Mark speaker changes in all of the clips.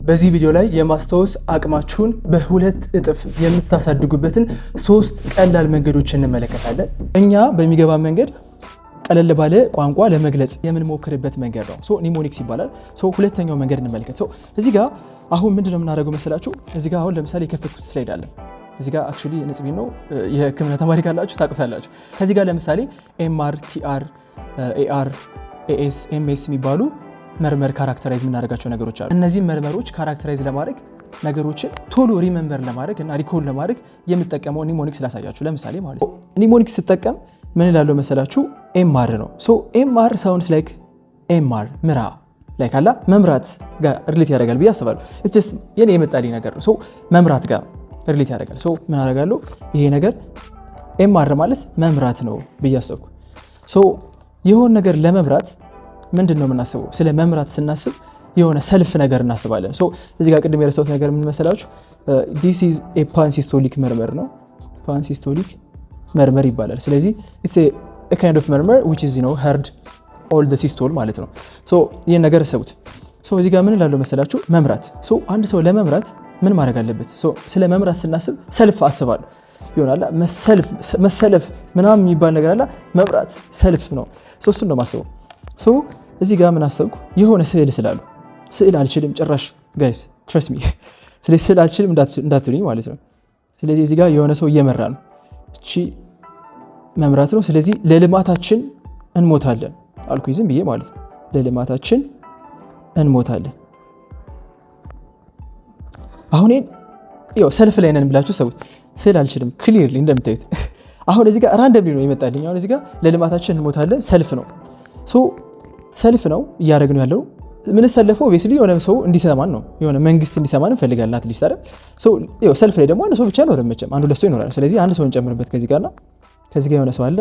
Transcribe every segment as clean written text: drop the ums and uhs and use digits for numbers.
Speaker 1: በዚህ ቪዲዮ ላይ የማስታወስ አቅማችሁን በ2 እጥፍ የምታሳድጉበትን ሶስት ቀላል መንገዶች እንመለከታለን። እኛ በሚገባ መንገድ ቀለል ባለ ቋንቋ ለመግለጽ የምንሞክርበት መንገድ ነው። So mnemonics ይባላል። So ሁለተኛው መንገድ እንመልከት። So እዚህ ጋር አሁን ምንድን ነው የምናደርገው መሰላችሁ? እዚህ ጋር አሁን ለምሳሌ የከፈትኩት slide አለ። እዚህ ጋር actually ንጽቢ ነው፣ የሕክምና ተማሪ ካላችሁ ታውቁታላችሁ። ከዚህ ጋር ለምሳሌ MR፣ TR፣ AR፣ AS፣ MS የሚባሉ murmur characterize የምናደርጋቸው ነገሮች አሉ። እነዚህ murmur ኦች characterize ለማድረግ፣ ነገሮችን ቶሎ remember ለማድረግ እና recall ለማድረግ የምጠቀመው mnemonics ላሳያችሁ። ለምሳሌ ማለት ነው mnemonics ስጠቀም ምን እላለሁ መሰላችሁ? MR ነው። So MR sounds like MR ምራ like አላ መምራት ጋር relate ያደርጋል ብዬ አስባለሁ። Just የኔ የመጣልኝ ነገር ነው። So መምራት ጋር relate ያደርጋል። So ምን አደርጋለሁ? ይሄ ነገር MR ማለት መምራት ነው ብዬ አሰብኩ። So የሆነ ነገር ለመምራት ምንድን ነው የምናስበው? ስለ መምራት ስናስብ የሆነ ሰልፍ ነገር እናስባለን። So እዚህ ጋር ቅድም የረሳሁት ነገር ምን መሰላችሁ? This is a pansystolic murmur ነው። Pansystolic murmur ይባላል። ስለዚህ it's a kind of murmur which is heard all the systole ማለት ነው። So ይህን ነገር እሰቡት። So እዚህ ጋር ምን እላለሁ መሰላችሁ? መምራት። So አንድ ሰው ለመምራት ምን ማድረግ አለበት? So ስለ መምራት ስናስብ ሰልፍ አስባለሁ ይሆናል፣ መሰለፍ ምናምን የሚባል ነገር አለ። መምራት ሰልፍ ነው። So እሱን ነው የማስበው። So እዚህ ጋር ምን አሰብኩ? የሆነ ስዕል ስላሉ፣ ስዕል አልችልም ጭራሽ guys, trust me። ስለዚህ ስዕል አልችልም እንዳትሉኝ ማለት ነው። ስለዚህ እዚህ ጋር የሆነ ሰው እየመራ ነው። እቺ መምራት ነው። ስለዚህ ለልማታችን እንሞታለን አልኩኝ ዝም ብዬ ማለት ነው። ለልማታችን እንሞታለን። አሁን ይኸው ሰልፍ ላይ ነን ብላችሁ ሰቡት። ስዕል አልችልም clearly እንደምታዩት። አሁን እዚህ ጋር randomly ነው የመጣልኝ። አሁን እዚህ ጋር ለልማታችን እንሞታለን ሰልፍ ነው። So ሰልፍ ነው እያደረግነው ያለው። የምንሰለፈው obviously የሆነ ሰው እንዲሰማን ነው። የሆነ መንግስት እንዲሰማን እንፈልጋለን። At least አይደል? ሰልፍ ላይ ደግሞ አንድ ሰው ብቻ አይኖርም መቼም፣ አንድ ሁለት ሰው ይኖራል። ስለዚህ አንድ ሰው እንጨምርበት ከዚህ ጋርና ከዚህ ጋር የሆነ ሰው አለ፣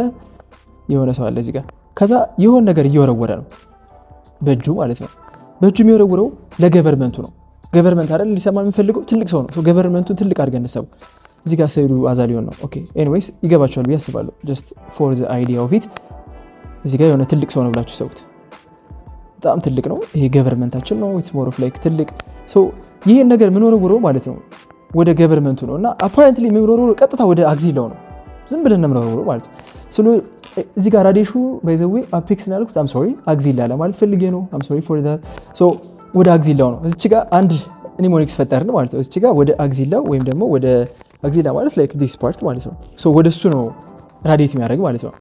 Speaker 1: የሆነ ሰው አለ እዚህ ጋር። ከዛ የሆነ ነገር እየወረወረ ነው በእጁ ማለት ነው። በእጁ የሚወረውረው ለ government ኡ ነው። Government አይደል ሊሰማ የምንፈልገው? ትልቅ ሰው ነው። Government ኡን ትልቅ አድርገን እንሰቡ። እዚህ ጋር ስዕሉ አዛ ሊሆን ነው። Okay, anyways ይገባቸዋል ብዬ አስባለሁ። Just for the idea of it እዚህ ጋር የሆነ ትልቅ ሰው ነው ብላችሁ ሰቡት። በጣም ትልቅ ነው። ይሄ government ኣችን ነው። It's more of like ትልቅ። ይሄን ነገር የምንወረውረው ማለት ነው ወደ government ኡ ነው እና apparently የምንወረውረው ቀጥታ ወደ axilla ው ነው። ዝም ብለን ነው የምንወረውረው ማለት ነው። እዚህ ጋር radiation ኡ by the way apex ነው ያልኩት። I'm sorry, axilla ለማለት ፈልጌ ነው። I'm sorry for that። So ወደ axilla ው ነው። እዚች ጋር አንድ mnemonics ፈጠርን ማለት ነው። እዚች ጋር ወደ axilla ው ወይም ደግሞ ወደ axilla ማለት like this part ማለት ነው። So ወደ እሱ ነው radiate የሚያደርግ ማለት ነው።